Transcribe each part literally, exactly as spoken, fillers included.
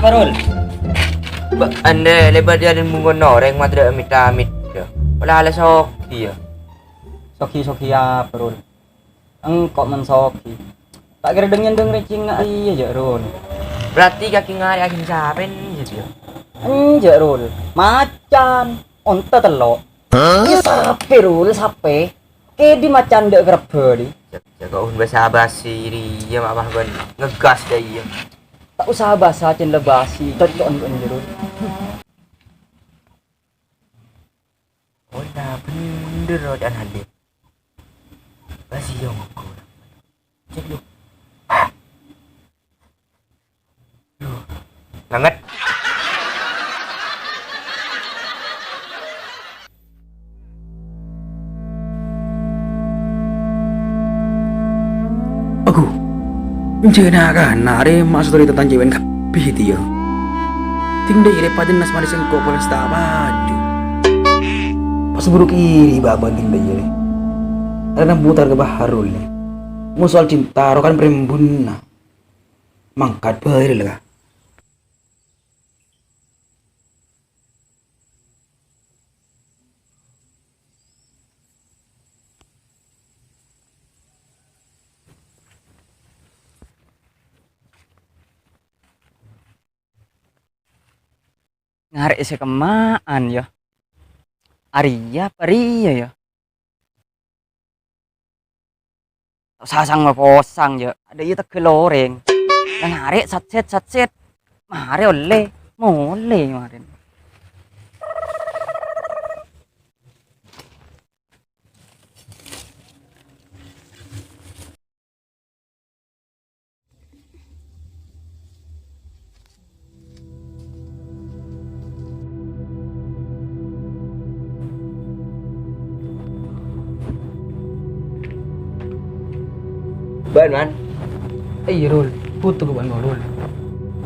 Rul. Bâ', andi' lèbât jhâlân bungkona orèng maddhâ amit-amit, yâ. Pola ala soghi, yâ. Soghi-soghi apa, Rul? Engko' mon soghi. Ta' kèra dhâng-nyandhâng rèng cèngnga iyâ, jâ', Rul. Berarti kakè ngarè'aghi sapèn, yâ, yâ? Enjâ', Rul. Macan. Onta tello'. Hah? Iyâ, sapè, Rul, sapè. Kèdhi macan dâ' karebbhâ, dhi. Jâ-, jâgâ un basa-basi rèya, ma' bân ngegas dâ' iyâ. Ta' osa basa cèn la basi, coco'an bân jârâ. Ola bhender oca'na Halil. Basi yo ngokor. Cek lu. Banget. Agu, enjâna kana' rè maksod rè tatan cèwèn kabbhi dhiyâ. Tindhâi rè pajennas malè sèngko' polè sta' paju. Pas buruk iri bâbân tindhâi rè. Arèna butar ka Baharul nè. Mon soal cinta, rokan perembunna. Mangkat bhâi rè la. Ngarè' sè kemma'an, yâ. Arèya apa rèya, yâ? Sasang maposang, yâ. Adâ' iyâ tegghâl orèng. Ngarè' sat-sèt, sat-sèt. Marè ollè, molè marèn. Bân, Man. Iyâ, Rul. Bhuto bân, Rul.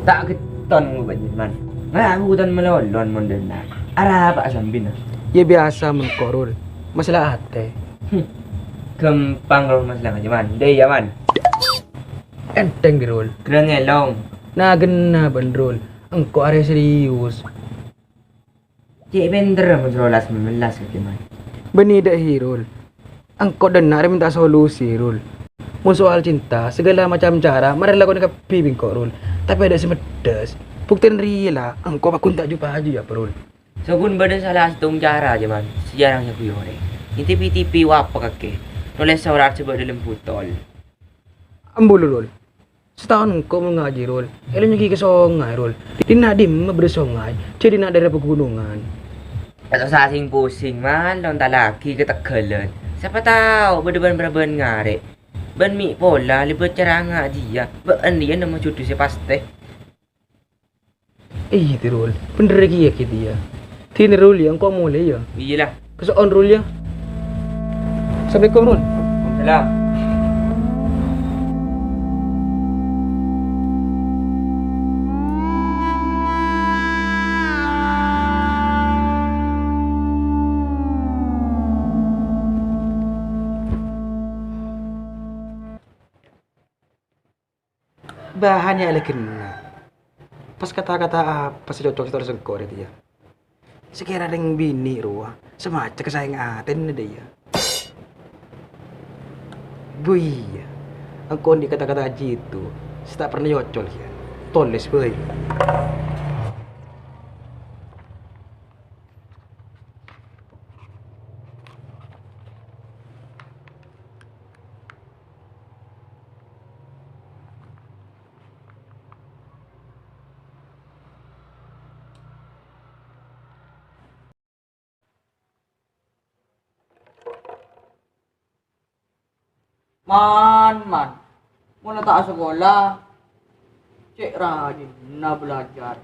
Ta' ghetton bân, Man. Nga' bhuton malolo mon dâna'. Arapa sambina? Yâ, biyasa mengko, Rul. Masalah atè. Hmm. Ghâmpang, Rul, masalah atè, Man. Dâ' iyâ, Man. Ènthèng, Rul. Ghellâ' ngèlong. Na, ghenna bân, Rul. Engko' arè serius. Cè' pènter mon sorolas mèmèlas kakè, Man. Bânnè dâ' iyâ, Rul. Engko' dâna' rè mènta solusi, Rul. Mon soal cinta, saghâlâ macem cara marè lakonè kabbhi bi' engko', Rul. Tapè adâ' sè meddhâs. Buktèna rèya la, engko' pagghun ta' ju-paju, yâ, Rul. Saghun bâdâ sala sèttong cara, jhâ', Man, sè jhârâng èghuyonè. Ètipi-tipi wapè kakè. Nolès sorat sè bâdâ dâlem butol. Ambu, Rul. Sataon engko' mon ngajhi, Rul. Èlèngngaghi ka songay, Rul. Dinna' dimma bâdâ songay, jhâ' dinna' daerah pegunungan. Ta' osa sing-posing, Man, lontallaghi ka tegghâlân. Sapa tao bâdâ bân-parabân ngarè'. Bân mè' pola lèbât cara ngajhiyâ. Bâ'ân rèya nemmo jhudhu sè pastè. Iyâ, Rul. Bhender kèya, kèya. Dinna, Rul, yâ, engko' molè, yâ. Iyâ, la. Kaso'on, Rul, yâ. Assalamualaikum, Rul. Waalaikumsalam. Bâhân yâ lè ghenna'. Pas kata-kata apa sè cocok sè terros engko' rè, yâ? Sakèra rèng binè' rowa, sè maca ka saèng atèna dâ' iyâ. Bu iyâ, engko' andi' kata-kata jitu sè ta' pernah èocol, yâ. Tolès bhâi. Man, man, mon la ta' asakola, cè' rajinna belajar.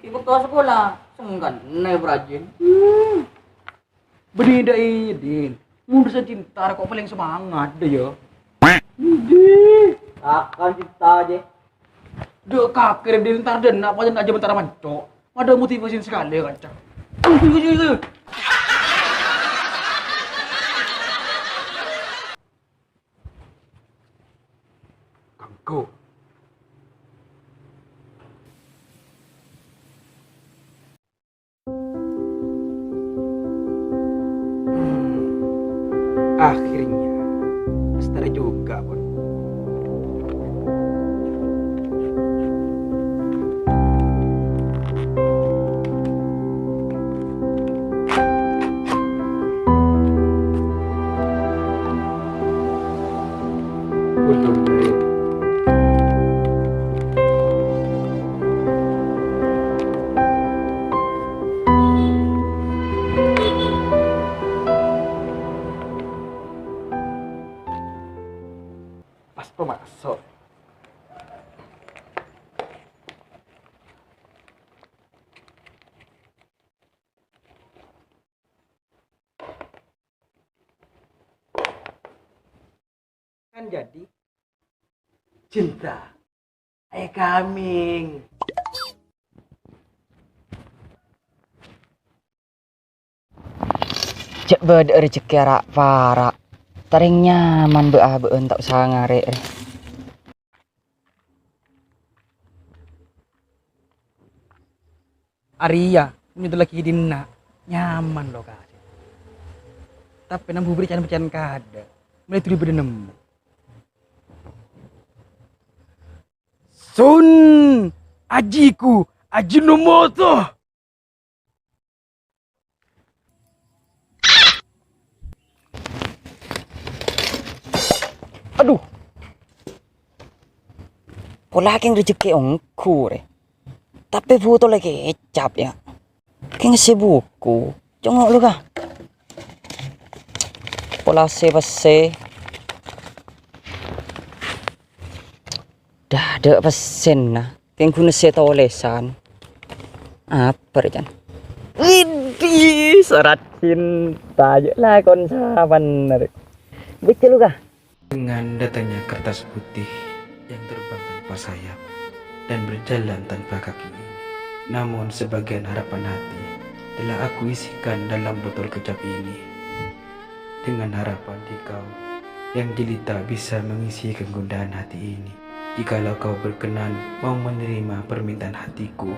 Ghi' bâkto asakola, sengghâna èparajin. Hmm. Bânnè dâ' iyâ, Din. Mon urusan cinta rè ko' palèng semangat dâ' iyâ. Endi? Akan cinta jâ. Dâ' kakè rè, Din, entar dâna' pajan ajâm entar manco'. Madâ motivasi sakalè, kanca. Kanggo. Jadi, cinta. Ayo, coming. Jhâ' bâdâ'â rejhekkè ara'-para'. Tarèng nyaman bâ'-abâ'ân, ta' osa ngarè'. Arèya, nyontol lagi dinna', nyaman lo, Kak. Tapè nang bubur can-bâcan kada', molaè duli bâdâ nemmo. Sun, ajiku, Ajinomoto. Adhu. Pola kèng rejhekkè ongghu, rè. Tapè botol kècap, yâ. Kèng sè buku. Congok lu, Kak. Pola sè pèssè. Dâ', dâ' pèssèna. Kèng ghun sè tolèsan. Apa rè, Can? Widih, sorat cinta. Jhâ' lakon sapanna, rè. Bâca lu, Kak. Dengan datangnya kertas putih yang terbang tanpa sayap dan berjalan tanpa kaki ini. Namun sebagian harapan hati telah aku isikan dalam botol kecap ini. Dengan harapan di kau yang jelita bisa mengisi kegundahan hati ini. Jikalau kau berkenan mau menerima permintaan hatiku,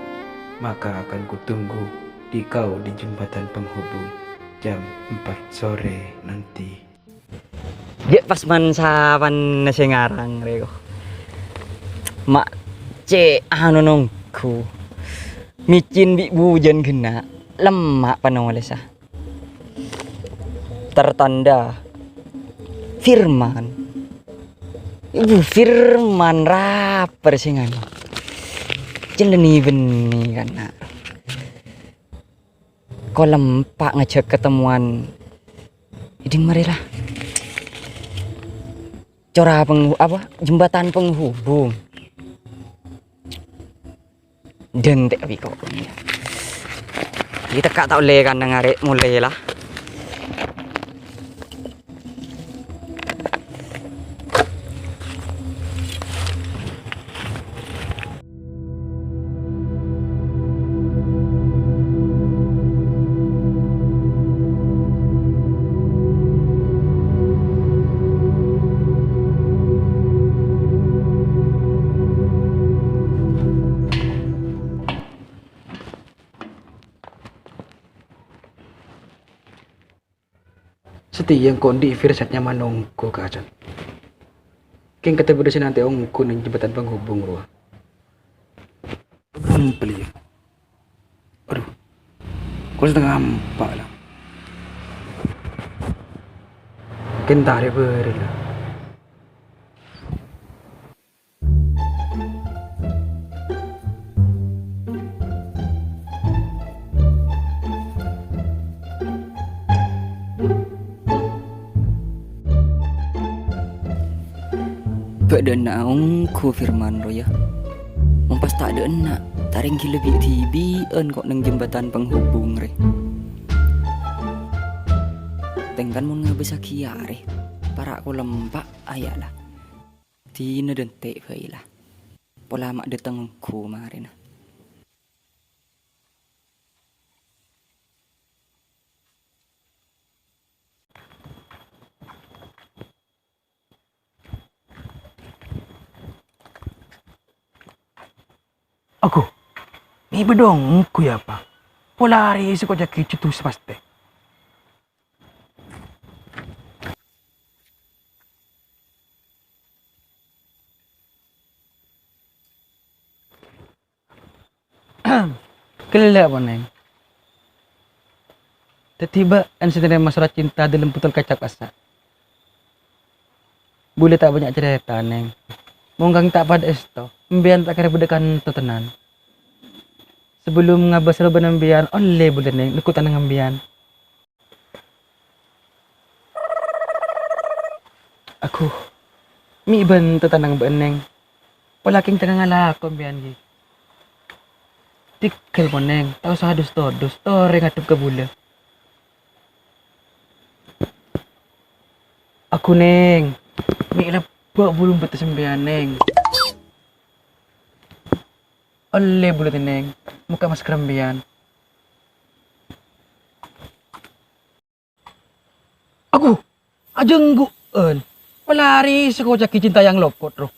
maka akan kutunggu di kau di jembatan penghubung jam empat sore nanti. Jhâ' pas man-sapanna sè ngarang rè, ko. Ma' cè' anu nongghu. Micin bi' bujân ghenna', lemma' panolèssa. Tertanda Firman. Ibu Firman, rapper sè nganu. Jhâ' lènè bânnè kana'. Ko lempa' ngajhâk ketemuan. Iding marè la. Cora peng-, apa? Jembatan penghubung. Dântè' bi' ko. Kita ka' ta' ollè kan ngarè' molè la. Satèya engko' andi' firasat nyaman ongghu, Kacan. Kèng katèbâdâ sè nantè ongghu neng jembatan penghubung rowa. Gampang, ya. Aduh. Kok setengah empat lah. Kèng tarè bâri' lah. Bâ' dâ' enna' ongghu Firman rowa, yâ. Mon pas ta' dâ' enna', tarèng ghilâ bi'-dhibi'ân ko' neng jembatan penghubung rè. Tèngkan mon ngabâssaghi arè, para' ko lempa', ayala. Dina dântè' bhâi la. Pola ma' dâteng ongghu marèna. Ago, mè' bâdâ ongghu yâ, Pa? Pola arè sè ko' jâgâ judus pastè. Ghellâ' ponèng. Dhâddhi bâ'en sè narèma sorat cinta dâlem botol kacap kassa'. Bulâ ta' bânnya' carèta, Nèng. Mon kang ta' padâ èsto, embiyân ta' kèra bâdâ kanto tenan. Sabellunna ngabâs rowa bân embiyân, ollè bulâ, Nèng, nekko' tanang embiyân. Ago, mè' bân tatanang bâ'en, Nèng. Pola kèng tengnga alako embiyân, ghi. Tèghâl, pon, Nèng, ta' osa dus-todus, torè ngadhep ka bulâ. Ago, Nèng, mè' la Kok bulung bete sampèyan, Neng? Ollè bulâ, Neng. Mokka' masker sampèyan. Agu, ajânggu'ân. Palarè sakoca'aghi cinta yang lopot, ro.